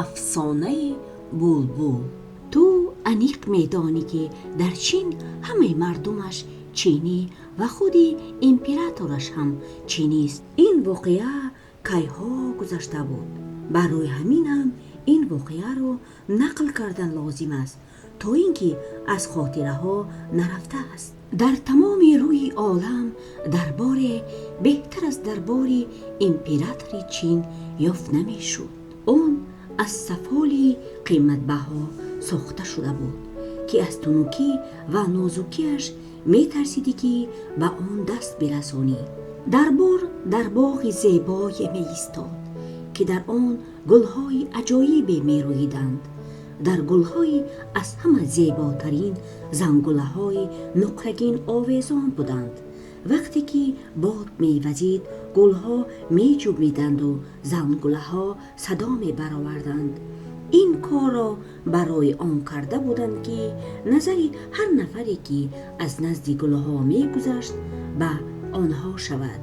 Афсонаи булбул. Ту аниқ медонӣ, ки дар Чин ҳамаи мардумаш чинӣ ва худи императораш ҳам чинист. Ин воқеа кайҳо гузашта буд. Барои ҳамин ҳам ин воқеаро нақл кардан лозим аст, то ин ки аз хотираҳо нарафтааст. Дар тамоми рӯи олам дарборе беҳтар аз дарбори императори Чин ёфт намешуд. Он аз сафоли қиматбаҳо сохта шуда буд, ки аз тунукӣ ва нозукиаш метарсидӣ, ки ба он даст бирасонӣ. Дарбор дар боғи зебое меистод, ки дар он гулҳои аҷоибе мерӯиданд. Дар гулҳои аз ҳама зеботарин зангулаҳои нуқрагин овезон буданд. Вақте ки бод мевазид, гулҳо меҷунбиданду зангулаҳо садо мебароварданд. Ин корро барои он карда буданд, ки назари ҳар нафаре, ки аз назди гулҳо мегузашт, ба онҳо шавад.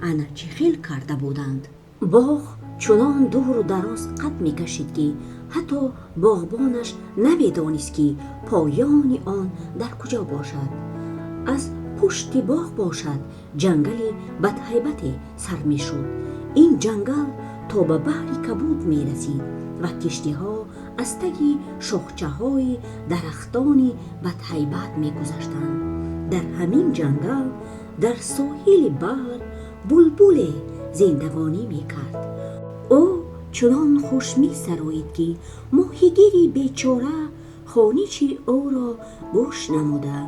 Ана чӣ хел карда буданд. Боғ чунон дуру дароз қад мекашид, ки ҳатто боғбонаш намедонист, ки поёни он дар куҷо бошад. Аз пушти боғ бошад, ҷангали бадҳайбате сар мешуд. Ин ҷангал то ба баҳри Кабуд мерасид ва киштиҳо аз таги шохчаҳои дарахтони бадҳайбат мегузаштанд. Дар ҳамин ҷангал, дар соҳили баҳр, булбуле зиндагонӣ мекард. Ӯ чунон хуш месароид, ки моҳигири бечора хониши ӯро гӯш намуда,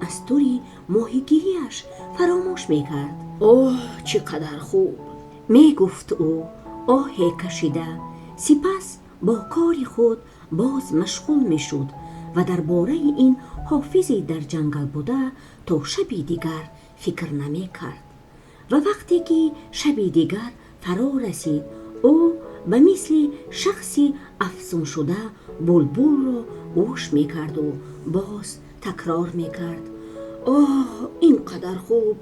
аз тури моҳигириаш фаромӯш мекард. «Оҳ, чӣ қадар хуб!» — мегуфт ӯ, оҳе кашида. Сипас бо кори худ боз машғул мешуд ва дар бораи ин ҳофизи дар ҷангал буда то шаби дигар фикр намекард. Ва вақте ки шаби дигар фаро расид, ӯ ба мисли шахси афсуншуда булбулро гӯш мекарду боз такрор мекард: «Оҳ, ин қадар хуб,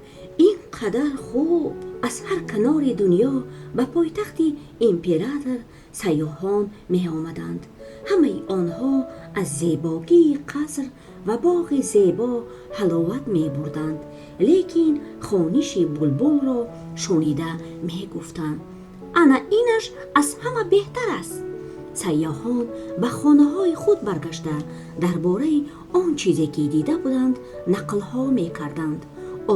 ин қадар хуб!» Аз ҳар канори дунё ба пойтахти император сайёҳон меомаданд. Ҳамаи онҳо аз зебогии қаср ва боғи зебо ҳаловат мебурданд, лекин хониши булбулро шунида мегуфтанд: «Ана инаш аз ҳама беҳтар аст». Сайёҳон ба хонаҳои худ баргашта, дар бораи он чизе, ки дида буданд, нақлҳо мекарданд.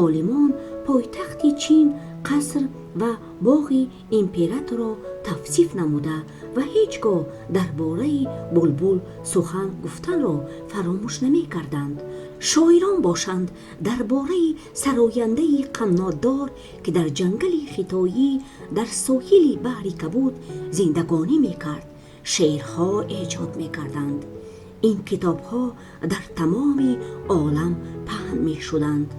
Олимон пойтахти Чин, қаср ва боғи императорро тавсиф намуда ва ҳеҷ гоҳ дар бораи булбул сухан гуфтанро фаромӯш намекарданд. Шоирон бошанд, дар бораи сарояндаи қанноддор, ки дар ҷангали хитоӣ дар соҳили баҳри Кабуд зиндагонӣ мекард, шеърҳо эҷод мекарданд. Ин китобҳо дар тамоми олам паҳн мешуданд.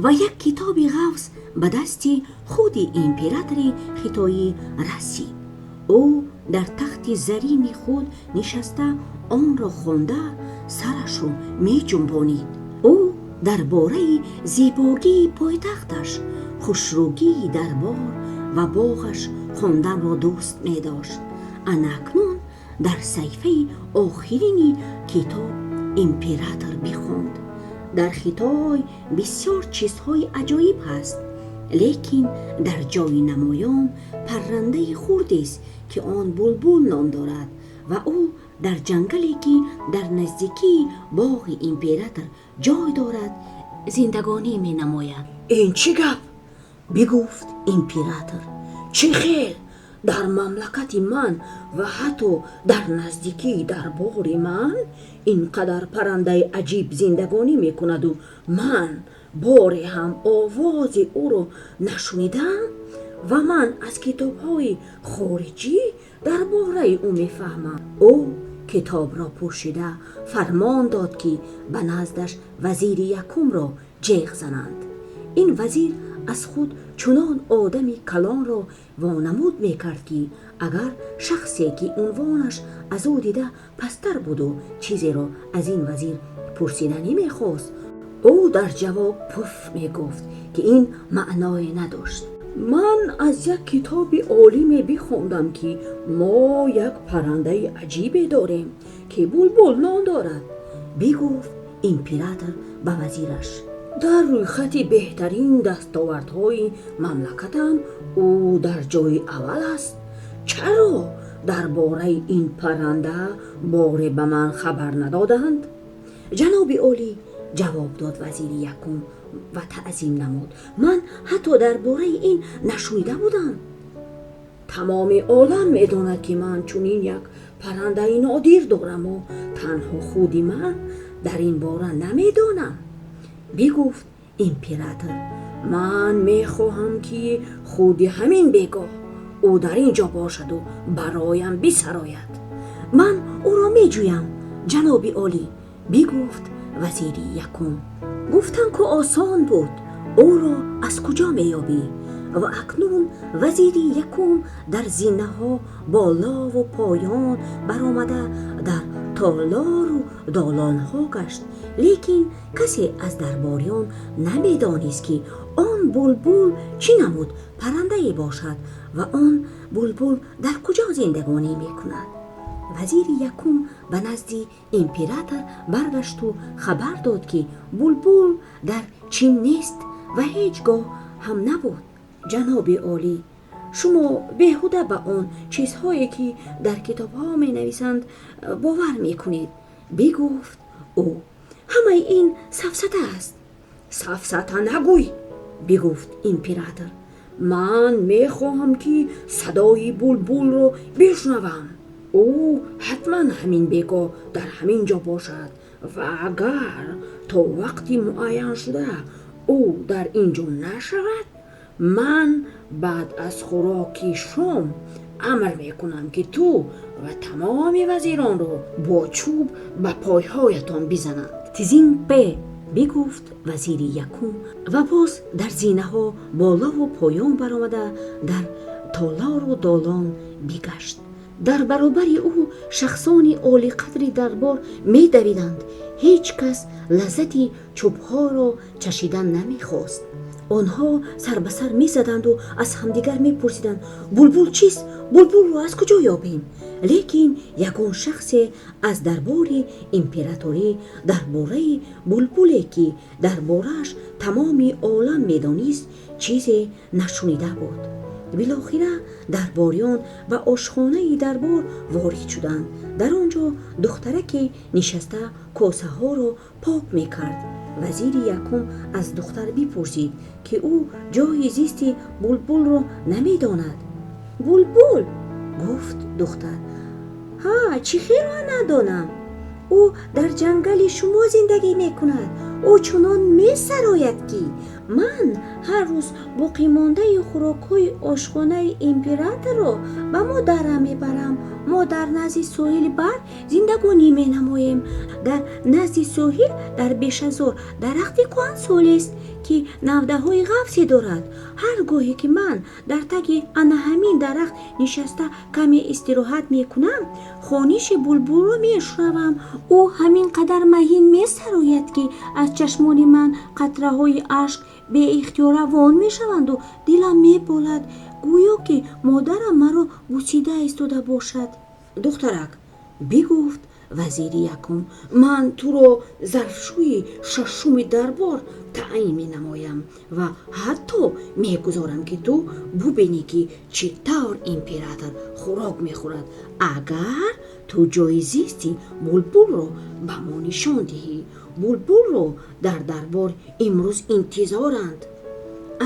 Ва як китоби ғафс ба дасти худи императори хитоӣ расид. Ӯ дар тахти зарини худ нишаста, онро хонда, сарашро меҷунбонид. Ӯ дар бораи зебогии пойтахташ, хушрӯгии дарбор ва боғаш хонданро дӯст медошт. Ана акнун дар саҳифаи охирини китоб император бихонд: «Дар Хитой бисёр чизҳои аҷоиб ҳаст, лекин дар ҷойи намоён паррандаи хурдест, ки он булбул ном дорад ва ӯ дар ҷангале, ки дар наздикии боғи император ҷой дорад, зиндагонӣ менамояд». «Ин чӣ гап?» — бигуфт император. «Чӣ хел дар мамлакати ман ва ҳатто дар наздикии дарбори ман ин қадар паррандаи аҷиб зиндагонӣ мекунаду ман боре ҳам овози ӯро нашунидам ва ман аз китобҳои хориҷӣ дар бораи ӯ мефаҳмам?» Ӯ китобро пӯшида, фармон дод, ки ба наздаш вазири якумро ҷеғ зананд. Ин вазир аз худ чунон одами калонро вонамуд мекард, ки агар шахсе, ки унвонаш аз ӯ дида пасттар буду чизеро аз ин вазир пурсиданӣ мехост, ӯ дар ҷавоб «пуф» мегуфт, ки ин маъное надошт. Ман аз як китоби олиме бихондам, ки мо як паррандаи аҷибе дорем, ки булбул ном дорад, бигуфт император ба вазираш. Дар рӯйхати беҳтарин дастовардҳои мамлакатам ӯ дар ҷои аввал аст. Чаро дар бораи ин парранда боре ба ман хабар надоданд? Ҷаноби олӣ, ҷавоб дод вазири якум ва таъзим намуд, ман ҳатто дар бораи ин нашунида будам. Тамоми олам медонад, ки ман чунин як паррандаи нодир дораму танҳо худи ман дар ин бора намедонам, бигуфт император. Ман мехоҳам, ки худи ҳамин бегоҳ ӯ дар ин ҷо бошаду бароям бисарояд. Ман ӯро меҷӯям, ҷаноби олӣ, бигуфт вазири якум. Гуфтан ку осон буд, ӯро аз куҷо меёбӣ? Ва акнун вазири якум дар зинаҳо болову поён баромада, дар толору долонҳо гашт, лекин касе аз дарбориён намедонист, ки он булбул чӣ намуд паррандае бошад ва он булбул дар куҷо зиндагонӣ мекунад. Вазири якум ба назди император баргашту хабар дод, ки булбул дар Чин нест ва ҳеҷ гоҳ ҳам набуд. Ҷаноби олӣ, шумо беҳуда ба он чизҳое, ки дар китобҳо менависанд, бовар мекунед, бигуфт ӯ. Ҳамаи ин сафсата аст. Сафсата нагӯй, бигуфт император. Ман мехоҳам, ки садои булбулро бишнавам. Ӯ ҳатман ҳамин бегоҳ дар ҳамин ҷо бошад ва агар то вақти муайяншуда ӯ дар ин ҷо нашавад, ман баъд аз хӯроки шом амр мекунам, ки ту ва тамоми вазиронро бо чӯб ба пойҳоятон бизананд. Тизин пе, бигуфт вазири якум ва боз дар зинаҳо болову поён баромада, дар толору долон бигашт. Дар баробари ӯ шахсони олиқадри дарбор медавиданд. Ҳеҷ кас лаззати чӯбҳоро чашидан намехост. Онҳо сарбасар мезаданду аз ҳамдигар мепурсиданд: булбул чист? Булбулро аз куҷо ёбем? Лекин ягон шахсе аз дарбори императорӣ дар бораи булбуле, ки дар борааш тамоми олам медонист, чизе нашунида буд. Билохира дарбориён ба ошхонаи дарбор ворид шуданд. Дар он ҷо духтараке нишаста косаҳоро пок мекард. Вазири якум аз духтар бипурсид, ки ӯ ҷойи зисти булбулро намедонад. Булбул? Гуфт духтар. Ҳа, чӣ хел ман надонам? Ӯ дар ҷангали шумо зиндагӣ мекунад. Ӯ чунон месарояд, ки ман ҳар рӯз боқимондаи хӯрокҳои ошхонаи императорро ба модарам мебарам. Мо дар назди соҳили баҳр зиндагонӣ менамоем. Дар назди соҳил дар бешазор дарахти кӯҳансолест, ки навдаҳои ғафсе дорад. Ҳар гоҳе ки ман дар таги ана ҳамин дарахт нишаста каме истироҳат мекунам, хониши булбулро мешунавам. Ӯ ҳамин қадар маҳин месарояд, ки аз чашмони ман қатраҳои ашк беихтиёр равон мешаванду дилам меболад, гӯё ки модарам маро бусида истода бошад. Духтарак, бигуфт вазири якум, ман туро зарфшӯи шашуми дарбор таъин менамоям ва ҳатто мегузорам, ки ту бубинӣ, ки чӣ тавр император хӯрок мехӯрад, агар ту ҷойи зисти булбулро ба мо нишон диҳӣ. Булбулро дар дарбор имрӯз интизоранд.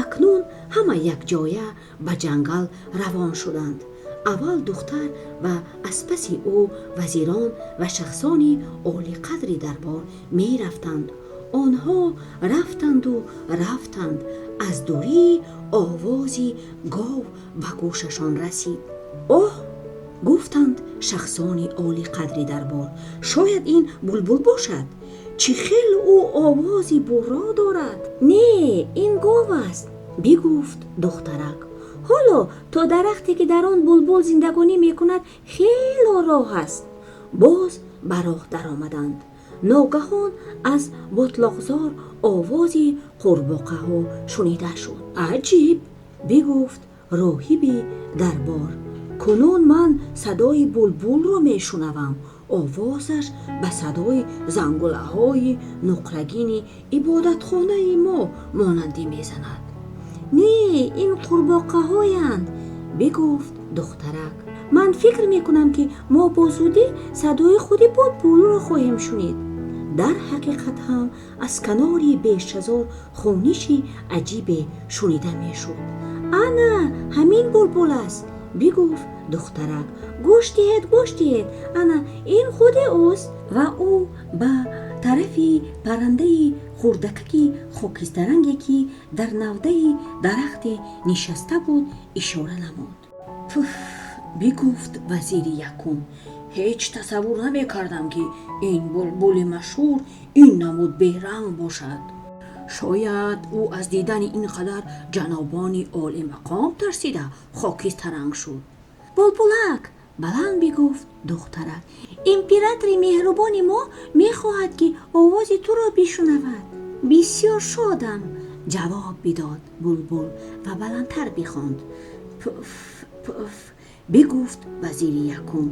Акнун ҳама якҷоя ба ҷангал равон шуданд. Аввал духтар ва аз паси ӯ вазирон ва шахсони олиқадри дарбор мерафтанд. Онҳо рафтанду рафтанд, аз дурӣ овози гов ба гӯшашон расид. Оҳ, гуфтанд шахсони олиқадри дарбор, шояд ин булбул бошад. Чӣ хел ӯ овози бурро дорад! Не, ин гов аст, бигуфт духтарак. Ҳоло то дарахте, ки дар он булбул зиндагонӣ мекунад, хело роҳ аст. Боз ба роҳ даромаданд. Ногаҳон аз ботлоқзор овози қурбоқаҳо шунида шуд. Аҷиб! Бигуфт роҳиби дарбор. Кунун ман садои булбулро мешунавам. Овозаш ба садои зангулаҳои нуқрагини ибодатхонаи мо монандӣ мезанад. Не, ин қурбоқаҳоянд, бигуфт духтарак. Ман фикр мекунам, ки мо бо зудӣ садои худи булбулро хоҳем шунид. Дар ҳақиқат ҳам аз канори бешазор хониши аҷибе шунида мешуд. Ана ҳамин булбул аст, бигуфт духтарак. Гӯш диҳед, гӯш диҳед, ана ин худи ӯст. Ва ӯ ба тарафи паррандаи хурдакаки хокистаранге, ки дар навдаи дарахте нишаста буд, ишора намуд. Пуф, бигуфт вазири якум, ҳеҷ тасаввур намекардам, ки ин булбули машҳур ин намуд беранг бошад. Шояд ӯ аз дидани ин қадар ҷанобони олимақом тарсида хокистаранг шуд. Булбулак, баланд бигуфт духтарак, императори меҳрубони мо мехоҳад, ки овози туро бишунавад. Бисёр шодам, ҷавоб бидод булбул ва баландтар бихонд. Пуф, пуф, бигуфт вазири якум,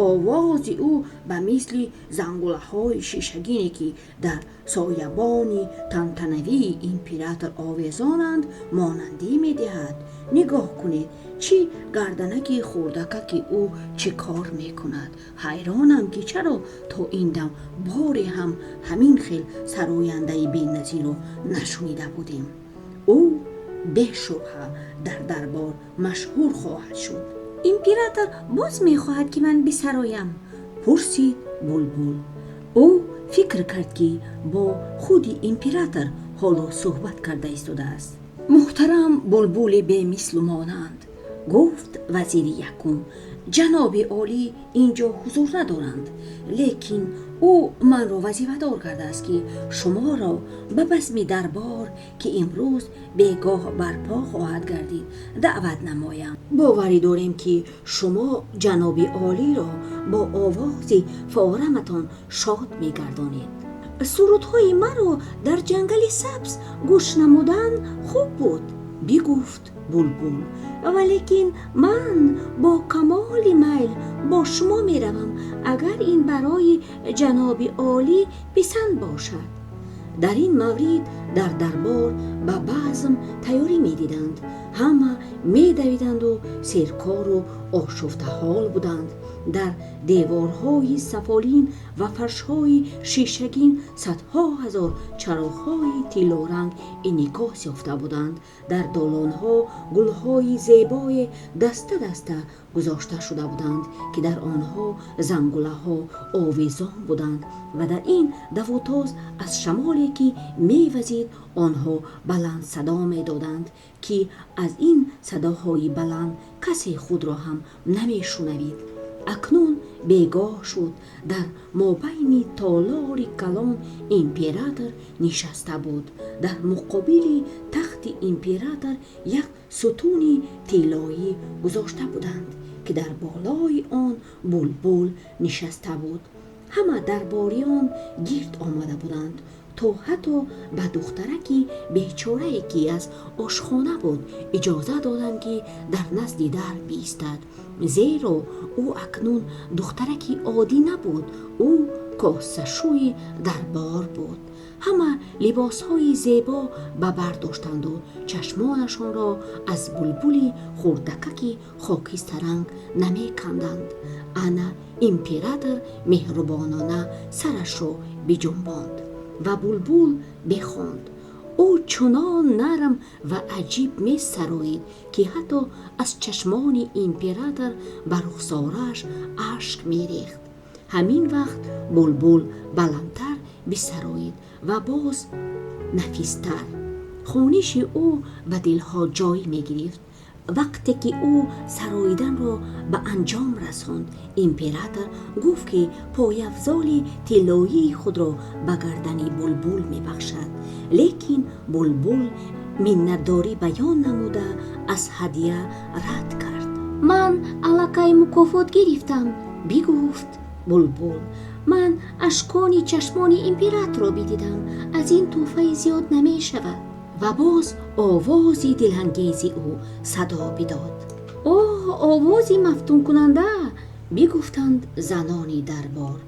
овози ӯ ба мисли зангулаҳои шишагине, ки дар соябони тантанавии император овезонанд, монандӣ медиҳад. Нигоҳ кунед, чӣ гарданаки хурдакаки ӯ чӣ кор мекунад. Ҳайронам, ки чаро то ин дам боре ҳам ҳамин хел сарояндаи беназирро нашунида будем. Ӯ бешубҳа дар дарбор машҳур хоҳад шуд. Император боз мехоҳад, ки ман бисароям? Пурсид булбул. Ӯ фикр кард, ки бо худи император ҳоло суҳбат карда истодааст. Муҳтарам булбули бемислу монанд, гуфт вазири якум, ҷаноби олӣ ин ҷо ҳузур надоранд, лекин ӯ манро вазифадор кардааст, ки шуморо ба базми дарбор, ки имрӯз бегоҳ барпо хоҳад гардид, даъват намоям. Боварӣ дорем, ки шумо ҷаноби олиро бо овози фораматон шод мегардонед. Сурудҳои маро дар ҷангали сабз гӯш намудан хуб буд, бигуфт булбул, валекин ман бо камоли майл бо шумо меравам, агар ин барои ҷаноби олӣ писанд бошад. Дар ин маврид дар дарбор ба базм тайёрӣ медиданд. Ҳама медавиданду серкору ошуфтаҳол буданд. Дар деворҳои сафолин ва фаршҳои шишагин садҳо ҳазор чароғҳои тиллоранг инъикос ёфта буданд. Дар долонҳо гулҳои зебое даста даста гузошта шуда буданд, ки дар онҳо зангулаҳо овезон буданд, ва дар ин давутоз аз шамоле, ки мевазид, онҳо баланд садо медоданд, ки аз ин садоҳои баланд касе худро ҳам намешунавид. Акнун бегоҳ шуд. Дар мобайни толори калон император нишаста буд. Дар муқобили тахти император як сутуни тиллоӣ гузошта буданд, ки дар болои он булбул нишаста буд. Ҳама дарбориён гирд омада буданд, то ҳатто ба духтараки бечорае, ки аз ошхона буд, иҷоза доданд, ки дар назди дар биистад, зеро ӯ акнун духтараки оддӣ набуд, ӯ косашӯи дарбор буд. Ҳама либосҳои зебо ба бар доштанду чашмонашонро аз булбули хурдакаки хокистаранг намеканданд. Ана император меҳрубонона сарашро биҷунбонд ва булбул бихонд. Ӯ чунон нарм ва аҷиб месароид, ки ҳатто аз чашмони император ба рухсорааш ашк мерехт. Ҳамин вақт булбул баландтар бисароид ва боз нафистар. Хониши ӯ ба дилҳо ҷой мегирифт. Вақте ки ӯ сароиданро ба анҷом расонд, император гуфт, ки пойафзоли тиллоии худро ба гардани булбул мебахшад. Лекин булбул миннатдорӣ баён намуда, аз ҳадя рад кард. Ман аллакай мукофот гирифтам, бигуфт булбул. Ман ашкони чашмони императорро бидидам. Аз ин тӯҳфаи зиёд намешавад. Ва боз овози дилангези ӯ садо бидод. Оҳ, овози мафтункунанда, бигуфтанд занони дарбор.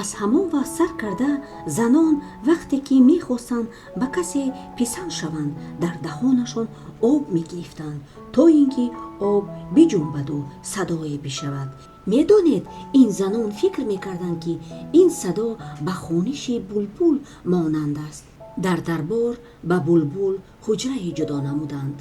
Аз ҳамон вақт сар карда, занон вақте ки мехостанд ба касе писанд шаванд, дар даҳонашон об мегирифтанд, то ин ки об биҷунбаду садое бишавад. Медонед, ин занон фикр мекарданд, ки ин садо ба хониши булбул монанд аст. Дар дарбор ба булбул ҳуҷрае ҷудо намуданд.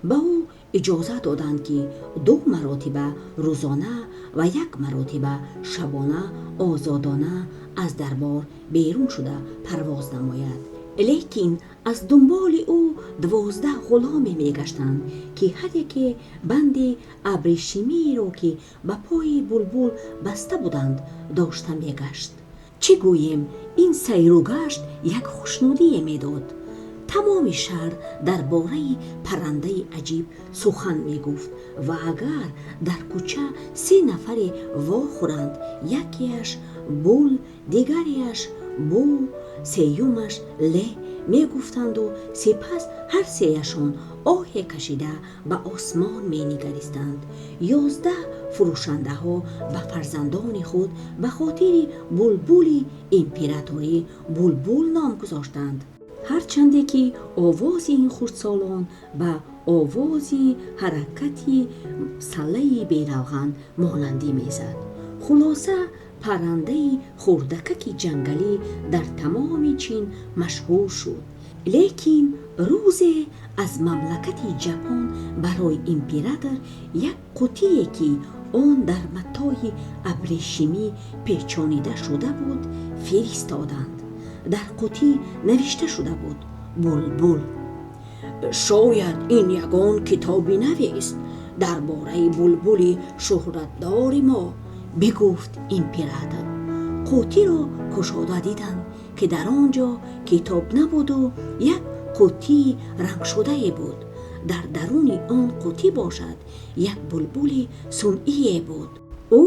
Ба ӯ иҷозат доданд, ки ду маротиба рӯзона ва як маротиба шабона озодона аз дарбор берун шуда парвоз намояд. Лекин аз дунболи ӯ 12 ғуломе мегаштанд, ки ҳар яке банди абрешимиеро, ки ба пои булбул баста буданд, дошта мегашт. Чӣ гӯем, ин сайру гашт як хушнудие медод. Тамоми шаҳр дар бораи паррандаи аҷиб сухан мегуфт ва агар дар кӯча се нафаре вохӯранд, якеаш бул, дигареаш бу, сеюмаш ле мегуфтанду сипас ҳар сеяшон оҳе кашида ба осмон менигаристанд. 11 фурӯшандаҳо ба фарзандони худ ба хотири булбули императорӣ Булбул ном гузоштанд. Ҳарчанде ки овози ин хурдсолон ба овози ҳаракати саллаи беравған монандӣ мезад. Хулоса, паррандаи хурдакаки ҷангалӣ дар тамоми Чин машҳур шуд. Лекин рӯзе аз мамлакати Ҷапон барои император як қутие, ки он дар матои абрешимӣ печонида шуда буд, фиристоданд. Дар қутӣ навишта шуда буд: Булбул. Шояд ин ягон китоби навест дар бораи булбули шӯҳратдори мо, бигуфт император. Қутиро кушода диданд, ки дар он ҷо китоб набуду як қутии рангшудае буд. Дар даруни он қутӣ бошад, як булбули сунъие буд. Ӯ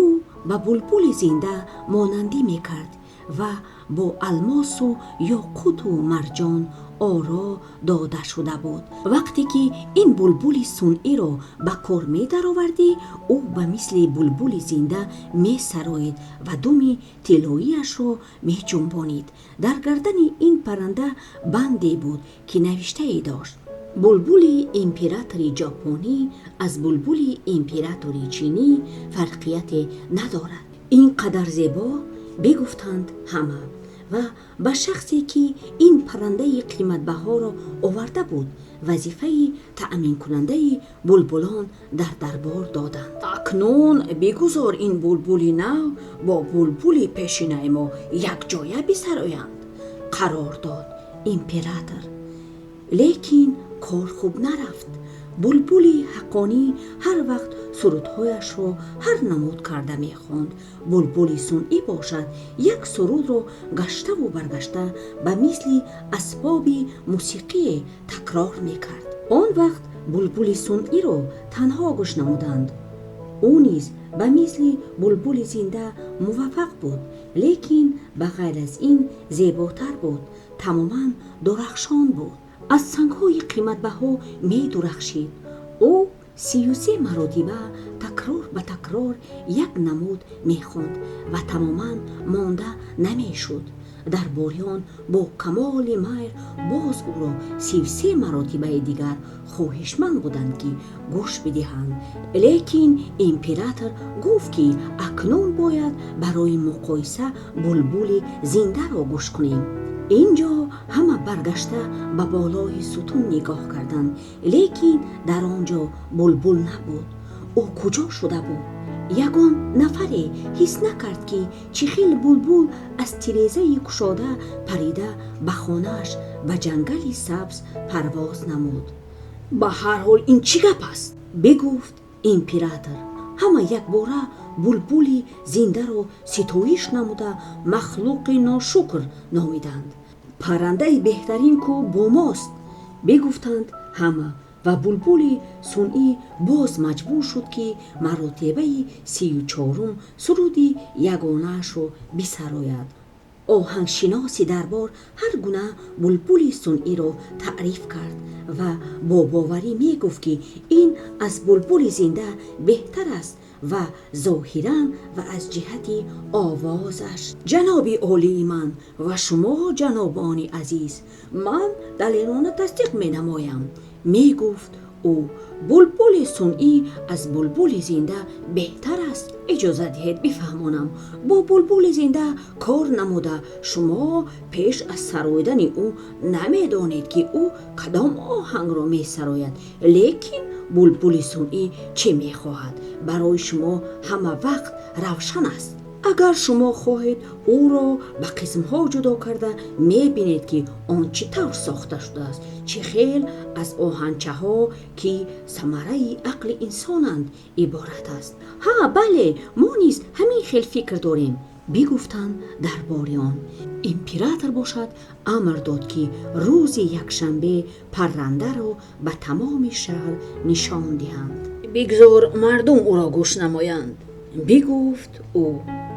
ба булбули зинда монандӣ мекард ва бо алмосу ёқуту марҷон оро дода шуда буд. Вақте ки ин булбули сунъиро ба кор медаровардӣ, ӯ ба мисли булбули зинда месароид ва думи тиллоияшро меҷунбонид. Дар гардани ин парранда банде буд, ки навиштае дошт: Булбули императори ҷопонӣ аз булбули императори чинӣ фарқияте надорад. Ин қадар зебо, бигуфтанд ҳама ва ба шахсе, ки ин паррандаи қиматбаҳоро оварда буд, вазифаи таъминкунандаи булбулон дар дарбор доданд. Акнун бигузор ин булбули нав бо булбули пешинаи мо якҷоя бисароянд, қарор дод император. Лекин кор хуб нарафт. Булбули ҳаққонӣ ҳар вақт сурудҳояшро ҳар намуд карда мехонд. Булбули сунъӣ бошад, як сурудро гаштаву баргашта ба мисли асбоби мусиқие такрор мекард. Он вақт булбули сунъиро танҳо гӯш намуданд. Ӯ низ ба мисли булбули зинда муваффақ буд, лекин ба ғайр аз ин зеботар буд, тамоман дурахшон буд, аз сангҳои қиматбаҳо медурахшид. Ӯ 33 маротиба такрор ба такрор як намуд мехонд ва тамоман монда намешуд. Дарбориён бо камоли майл боз ӯро 33 маротибаи дигар хоҳишманд буданд, ки гӯш бидиҳанд. Лекин император гуфт, ки акнун бояд барои муқоиса булбули зиндаро гӯш кунем. Ин ҷо ҳама баргашта ба болои сутун нигоҳ карданд, лекин дар он ҷо булбул набуд. Ӯ куҷо шуда буд? Ягон нафаре ҳис накард, ки чӣ хел булбул аз тирезаи кушода парида ба хонааш, ба ҷангали сабз парвоз намуд. Ба ҳар ҳол, ин чӣ гап аст? Бигуфт император. Ҳама якбора булбули зиндаро ситоиш намуда, махлуқи ношукр номиданд. Паррандаи беҳтарин ку бо мост, бигуфтанд ҳама ва булбули сунъӣ боз маҷбур шуд, ки маротибаи 34-ум суруди ягонаашро бисарояд. Оҳангшиноси дарбор ҳар гуна булбули сунъиро таъриф кард ва бо боварӣ мегуфт, ки ин аз булбули зинда беҳтар аст ва зоҳиран ва аз ҷиҳати овозаш. Ҷаноби олии ман ва шумо ҷанобони азиз, ман далерона тасдиқ менамоям, мегуфт ӯ, булбули сунъӣ аз булбули зинда беҳтар аст. Иҷозат диҳед бифаҳмонам. Бо булбули зинда кор намуда, шумо пеш аз сароидани ӯ намедонед, ки ӯ кадом оҳангро месарояд. Лекин булбули сунъӣ чӣ мехоҳад, барои шумо ҳама вақт равшан аст. Агар шумо хоҳед, ӯро ба қисмҳо ҷудо карда мебинед, ки он чӣ тавр сохта шудааст, чӣ хел аз оҳанчаҳо, ки самараи ақли инсонанд, иборат аст. Ҳа, бале, мо низ ҳамин хел фикр дорем, бигуфтанд дарбориён. Император бошад, амр дод, ки рӯзи якшанбе паррандаро ба тамоми шаҳр нишон диҳанд. Бигзор мардум ӯро гӯш намоянд, бигуфт ӯ.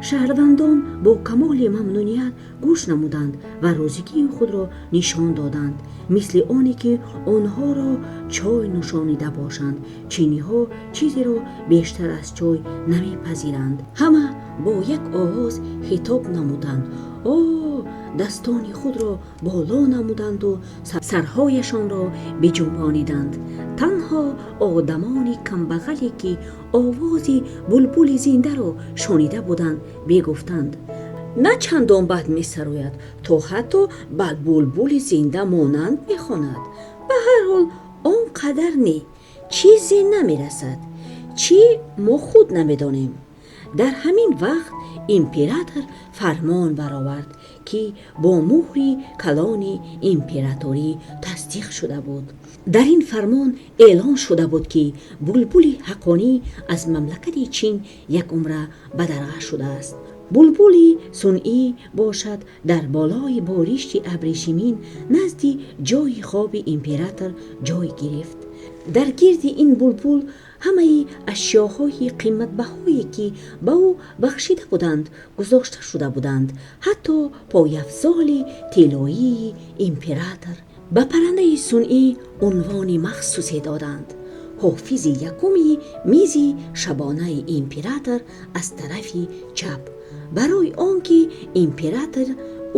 Шаҳрвандон бо камоли мамнуният гӯш намуданд ва розигии худро нишон доданд. Мисли оне ки онҳоро чой нӯшонида бошанд. Чиниҳо чизеро бештар аз чой намепазиранд. Ҳама бо як овоз хитоб намуданд. О, дастони худро боло намуданд у сарҳояшонро биҷунбониданд. Танҳо одамони камбағале, ки овози булбули зиндаро шунида буданд, мегуфтанд: на чандон бад месарояд, то ҳатто ба булбули зинда монанд мехонад. Ба ҳар ҳол, он қадар не, чизе намерасад. Чӣ, мо худ намедонем. Дар ҳамин вақт император фармон баровард, ки бо муҳри калони императорӣ тасдиқ шуда буд. Дар ин фармон эълон шуда буд, ки булбули ҳақиқӣ аз мамлакати Чин як умра бадарға шудааст. Булбули сунъӣ бошад, дар болои болишти абрешимин назди ҷойи хоби император ҷой гирифт. Дар гирди ин булбул ҳамаи ашёҳои қиматбаҳое, ки ба ӯ бахшида буданд, гузошта шуда буданд. Ҳатто пойафзоли тиллоии император. Ба паррандаи сунъӣ унвони махсусе доданд: ҳофизи якуми мизи шабонаи император аз тарафи чап. Барои он ки император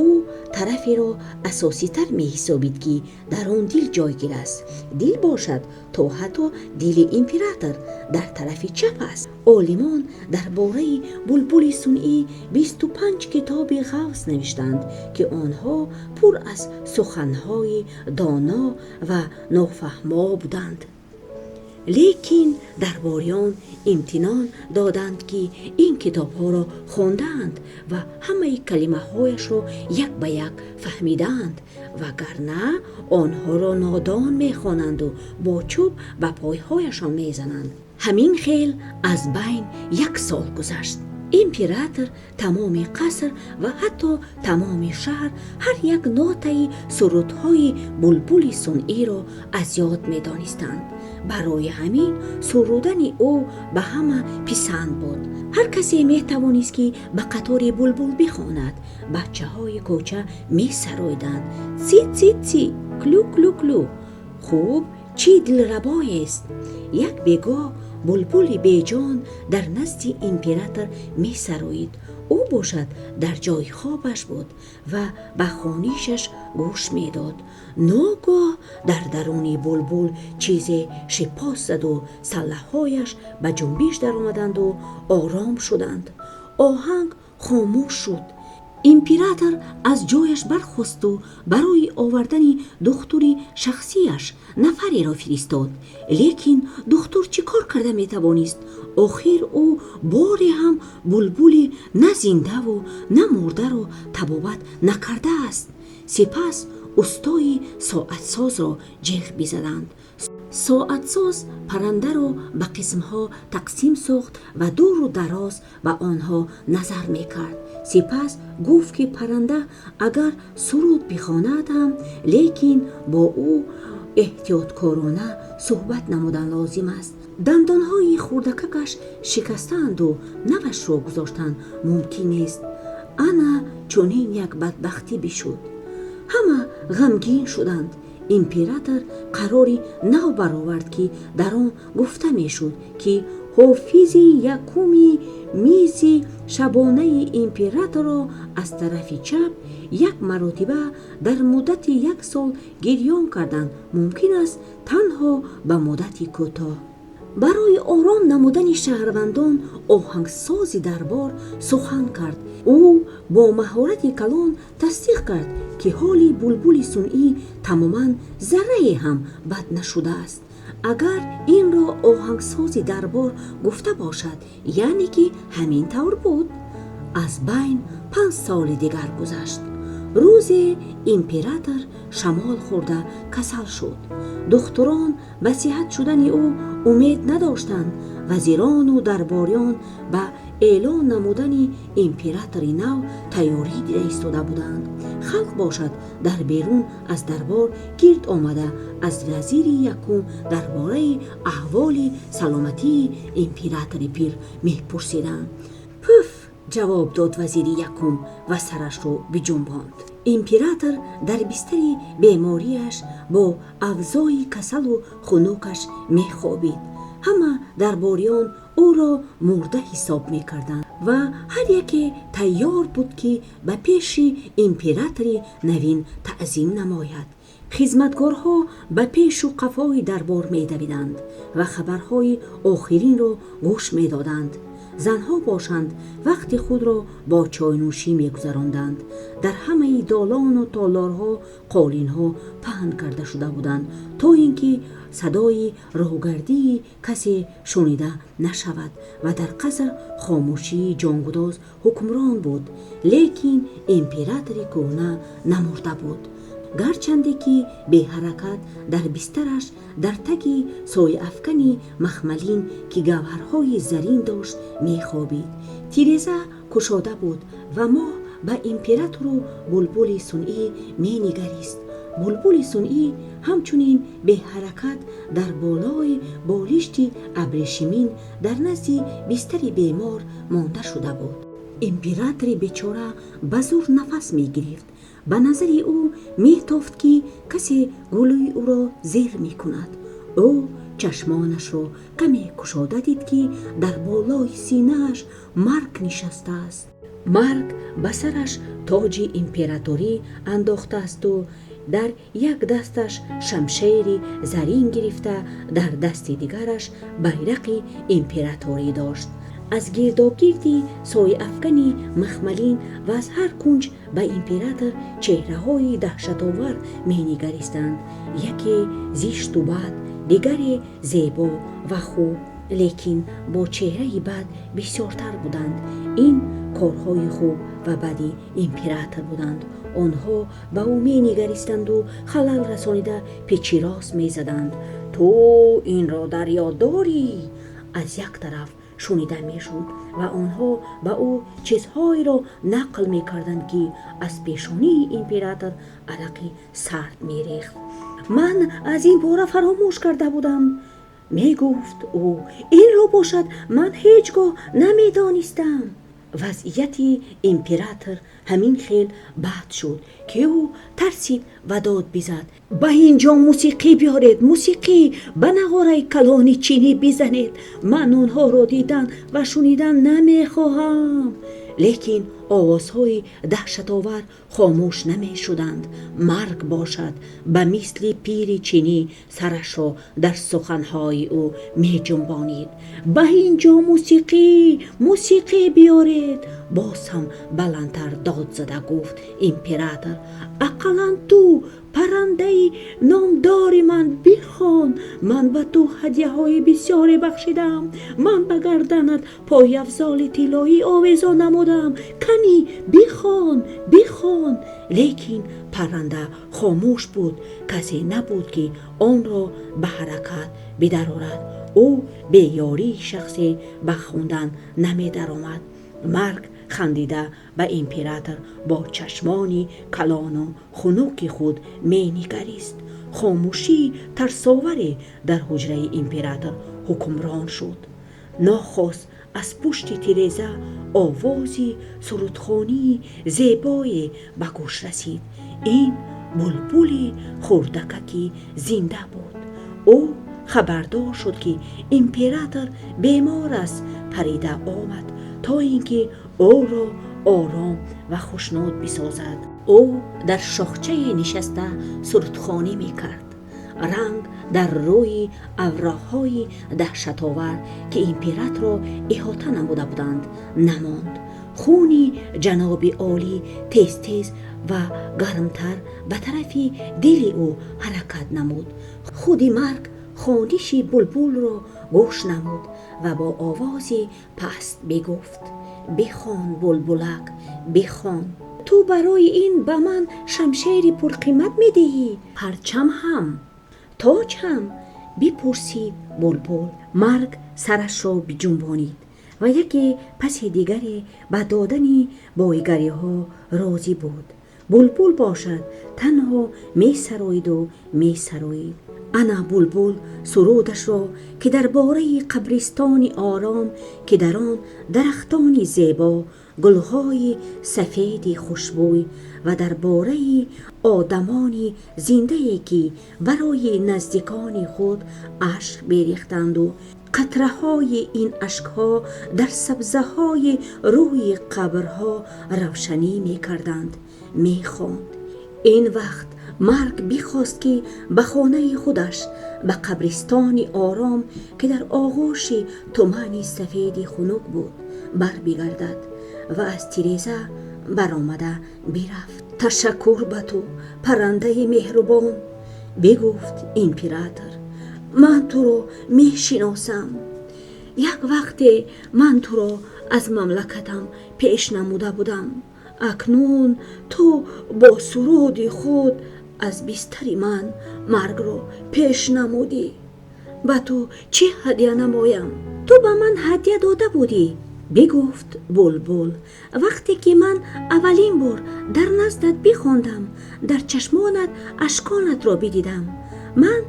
ӯ тараферо асоситар меҳисобид, ки дар он дил ҷойгир аст. Дил бошад, то ҳатто дили император дар тарафи чап аст. Олимон дар бораи булбули сунъӣ 25 китоби ғафс навиштанд, ки онҳо пур аз суханҳои доно ва нофаҳмо буданд. Лекин дарбориён имтинон доданд, ки ин китобҳоро хондаанд ва ҳамаи калимаҳояшро як ба як фаҳмидаанд, вагарна онҳоро нодон мехонанду бо чӯб ба пойҳояшон мезананд. Ҳамин хел аз байн як сол гузашт. Император, тамоми қаср ва ҳатто тамоми шаҳр ҳар як нотаи сурудҳои булбули сунъиро аз ёд медонистанд. Барои ҳамин сурудани ӯ ба ҳама писанд буд. Ҳар касе метавонист, ки ба қатори булбул бихонад. Бачаҳои кӯча месароиданд: ци ци ци, клю клю клю. Хуб, чӣ дилрабоест! Як бегоҳ булбули беҷон дар назди император месароид. Ӯ бошад, дар ҷойи хобаш буд ва ба хонишаш гӯш медод. Ногоҳ дар даруни булбул чизе шипос заду саллаҳояш ба ҷунбиш даромаданду ором шуданд. Оҳанг хомӯш шуд. Император аз ҷояш бархосту барои овардани духтури шахсияш нафареро фиристод. Лекин духтур чӣ кор карда метавонист? Охир ӯ боре ҳам булбули на зиндаву на мурдаро табобат накардааст. Сипас устои соатсозро ҷеғ бизаданд. Соатсоз паррандаро ба қисмҳо тақсим сохт ва дуру дароз ба онҳо назар мекард. Сипас гуфт, ки парранда агар суруд бихонад ҳам, лекин бо ӯ эҳтиёткорона суҳбат намудан лозим аст. Дандонҳои хурдакакаш шикастаанду навашро гузоштан мумкин нест. Ана чунин як бадбахтӣ бишуд. Ҳама ғамгин шуданд. Император қарори нав баровард, ки дар он гуфта мешуд, ки ҳофизи якуми мизи шабонаи императорро аз тарафи чап як маротиба дар муддати як сол гириён кардан мумкин аст, танҳо ба муддати кӯтоҳ. Барои ором намудани шаҳрвандон оҳангсози дарбор сухан кард. Ӯ бо маҳорати калон тасдиқ кард, ки ҳоли булбули сунъӣ тамоман заррае ҳам бад нашудааст. Агар инро оҳангсози дарбор гуфта бошад, яъне ки ҳамин тавр буд. Аз байн 5 соли дигар гузашт. Рӯзе император шамол хӯрда касал шуд. Духтурон ба сиҳат шудани ӯ умед надоштанд. Вазирону дарбориён ба эълон намудани императори нав тайёрӣ дида истода буданд. Халқ бошад, дар берун аз дарбор гирд омада, аз вазири якум дар бораи аҳволи саломатии императори пир мепурсиданд. Пуф, ҷавоб дод вазири якум ва сарашро биҷунбонд. Император дар бистари бемориаш бо авзои касалу хунукаш мехобид. Ҳама дарбориён ӯро мурда ҳисоб мекарданд ва ҳар яке тайёр буд, ки ба пеши императори навин таъзим намояд. Хизматгорҳо ба пешу қафои дарбор медавиданд ва хабарҳои охиринро гӯш медоданд. Занҳо бошанд, вақти худро бо чойнӯшӣ мегузаронданд. Дар ҳамаи долону толорҳо қолинҳо паҳн карда шуда буданд, то ин ки садои роҳгардии касе шунида нашавад, ва дар қаср хомӯшии ҷонгудоз ҳукмрон буд. Лекин императори кӯҳна намурда буд. Гарчанде ки беҳаракат дар бистараш, дар таги сояафкани махмалин, ки гавҳарҳои зарин дошт, мехобид. Тиреза кушода буд ва моҳ ба императору булбули сунъӣ менигарист. Булбули сунъӣ ҳамчунин беҳаракат дар болои болишти абрешимин дар назди бистари бемор монда шуда буд. Императори бечора ба зӯр нафас мегирифт. Ба назари ӯ метофт, ки касе гулӯи ӯро зер мекунад. Ӯ чашмонашро каме кушода дид, ки дар болои синааш марг нишастааст. Марг ба сараш тоҷи императорӣ андохтаасту дар як дасташ шамшери зарин гирифта, дар дасти дигараш байрақи императорӣ дошт. Аз гирдогирди сояафкани махмалин ва аз ҳар кунҷ ба император чеҳраҳои даҳшатовар менигаристанд: яке зишту бад, дигаре зебо ва хуб, лекин бо чеҳраи бад бисёртар буданд. Ин корҳои хуб ва бади император буданд. Онҳо ба ӯ менигаристанду халал расонида печирост мезаданд. Ту инро дар ёд дорӣ, аз як тараф шунида мешуд, ва онҳо ба ӯ чизҳоеро нақл мекарданд, ки аз пешонии император арақи сард мерехт. Ман аз ин бора фаромӯш карда будам, мегуфт ӯ. Инро бошад, ман ҳеҷ гоҳ намедонистам. Вазъияти император ҳамин хел бад шуд, ки ӯ тарсид ва дод бизад: Ба ин ҷо мусиқӣ биёред, мусиқӣ! Ба нағораи калони чинӣ бизанед! Ман онҳоро дидан ва шунидан намехоҳам. Лекин овозҳои даҳшатовар хомӯш намешуданд. Марг бошад, ба мисли пири чинӣ сарашро дар суханҳои ӯ меҷунбонид. Ба ин ҷо мусиқӣ, мусиқӣ биёред! Боз ҳам баландтар дод зада гуфт император. Ақаллан ту, паррандаи номдори ман, бихон. Ман ба ту ҳадяҳои бисёре бахшидам, ман ба гарданат пойафзоли тиллоӣ овезон намудам. Канӣ, бихон, бихон! Лекин парранда хомӯш буд. Касе набуд, ки онро ба ҳаракат бидарорад. Ӯ бе ёрии шахсе ба хондан намедаромад. Марг хандида ба император бо чашмони калону хунуки худ менигарист. Хомӯшии тарсоваре дар ҳуҷраи император ҳукмрон шуд. Нохост Аз пушти тиреза овози сурудхонии зебое ба гӯш расид. Ин булбули хурдакаки зинда буд. Ӯ хабардор шуд, ки император бемор аст, парида омад, то ин ки ӯро ором ва хушнуд бисозад. Ӯ дар шохчае нишаста сурудхонӣ мекард. Ранг дар рӯи авроҳҳои даҳшатовар, ки императорро иҳота намуда буданд, намонд. Хуни ҷаноби олӣ тез-тез ва гармтар ба тарафи дили ӯ ҳаракат намуд. Худи марг хониши булбулро гӯш намуд ва бо овози паст бигуфт: "Бихон, булбулак, бихон." "Ту барои ин ба ман шамшери пурқимат медиҳӣ, парчам ҳам, тоҷ ҳам?" бипурсид булбул. Марг сарашро биҷунбонид ва яке паси дигаре ба додани боигариҳо розӣ буд. Булбул бошад, танҳо месароиду месароид. Ана булбул сурудашро, ки дар бораи қабристони ором, ки дар он дарахтони зебо, гулҳои сафеди хушбӯй, ва дар бораи одамони зиндае, ки барои наздикони худ ашк мерехтанду қатраҳои ин ашкҳо дар сабзаҳои рӯи қабрҳо равшанӣ мекарданд, мехонд. Ин вақт марг бихост, ки ба хонаи худаш, ба қабристони ором, ки дар оғӯши тумани сафеди хунук буд, барбигардад ва аз тиреза баромада бирафт. "Ташаккур ба ту, паррандаи меҳрубон", бигуфт император. "Ман туро мешиносам. Як вақте ман туро аз мамлакатам пеш намуда будам. Акнун ту бо суруди худ аз бистари ман маргро пеш намудӣ. Ба ту чӣ ҳадя намоям?" "Ту ба ман ҳадя дода будӣ", бигуфт булбул, "вақте ки ман аввалин бор дар наздат бихондам, дар чашмонат ашконатро бидидам. Ман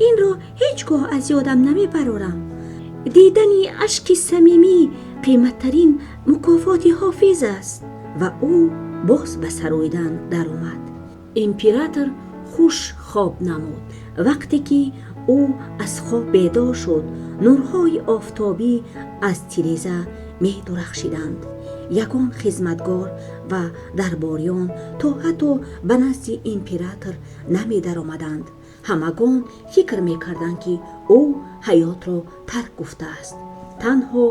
инро ҳеҷ гоҳ аз ёдам намебарорам. Дидани ашки самимӣ қиматтарин мукофоти ҳофиз аст." Ва ӯ боз ба сароидан даромад. Император хуш хоб намуд. Вақте ки ӯ аз хоб бедор шуд, нурҳои офтобӣ аз тиреза медурахшиданд. Ягон хизматгор ва дарбориён то ҳатто ба назди император намедаромаданд. Ҳамагон фикр мекарданд, ки ӯ ҳаётро тарк гуфтааст. Танҳо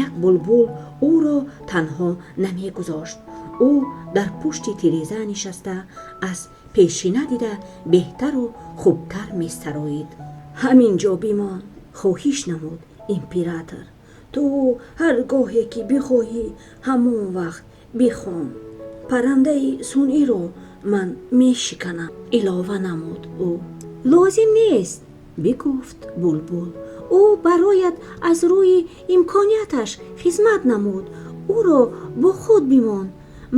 як булбул ӯро танҳо намегузошт. Ӯ дар пушти тиреза нишаста, аз пешина дида беҳтару хубтар месароид. "Ҳамин ҷо бимон", хоҳиш намуд император. "Ту ҳар гоҳе ки бихоҳӣ, ҳамон вақт бихон. Паррандаи сунъиро ман мешиканам", илова намуд ӯ. "Лозим нест", бигуфт булбул. "Ӯ бароят аз рӯи имконияташ хизмат намуд. Ӯро бо худ бимон.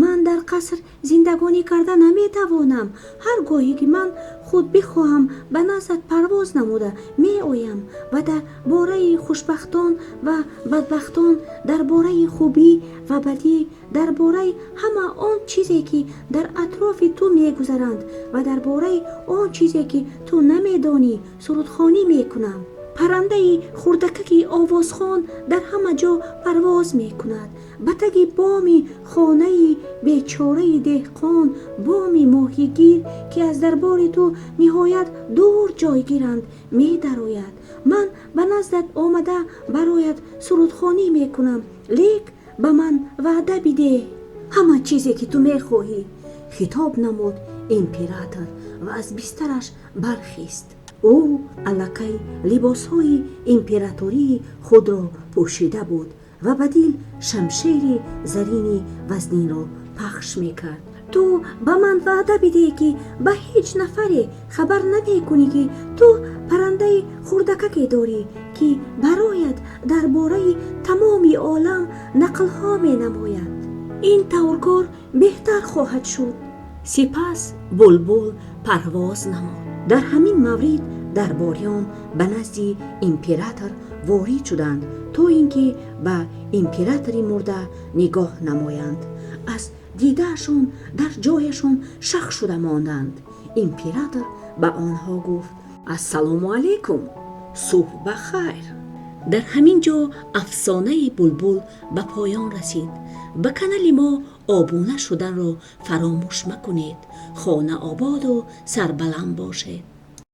Ман дар қаср зиндагонӣ карда наметавонам. Ҳар гоҳе ки ман худ бихоҳам, ба наздат парвоз намуда меоям ва дар бораи хушбахтон ва бадбахтон, дар бораи хубӣ ва бадӣ, дар бораи ҳама он чизе, ки дар атрофи ту мегузаранд, ва дар бораи он чизе, ки ту намедонӣ, сурудхонӣ мекунам. Паррандаи хурдакаки овозхон дар ҳама ҷо парвоз мекунад, ба таги боми хонаи бечораи деҳқон, боми моҳигир, ки аз дарбори ту ниҳоят дур ҷойгиранд, медарояд. Ман ба наздат омада, бароят сурудхонӣ мекунам, лек ба ман ваъда бидеҳ." "Ҳама чизе, ки ту мехоҳӣ", хитоб намуд император ва аз бистараш бархест. Ӯ аллакай либосҳои императории худро пӯшида буд ва ба дил шамшери зарини вазнинро пахш мекард. "Ту ба ман ваъда бидеҳ, ки ба ҳеҷ нафаре хабар намекунӣ, ки ту паррандаи хурдакаке дорӣ, ки бароят дар бораи тамоми олам нақлҳо менамояд. Ин тавр кор беҳтар хоҳад шуд." Сипас булбул парвоз намуд. Дар ҳамин маврид дарбориён ба назди император ворид шуданд, то ин ки ба императори мурда нигоҳ намоянд. Аз дидаашон дар ҷояшон шах шуда монданд. Император ба онҳо гуфт: «Ассалому алайкум, субҳ ба хайр!» Дар ҳамин ҷо афсонаи Булбул ба поён расид. Ба канали мо обуна шуданро фаромӯш макунед. Хона ободу сарбаланд бошед.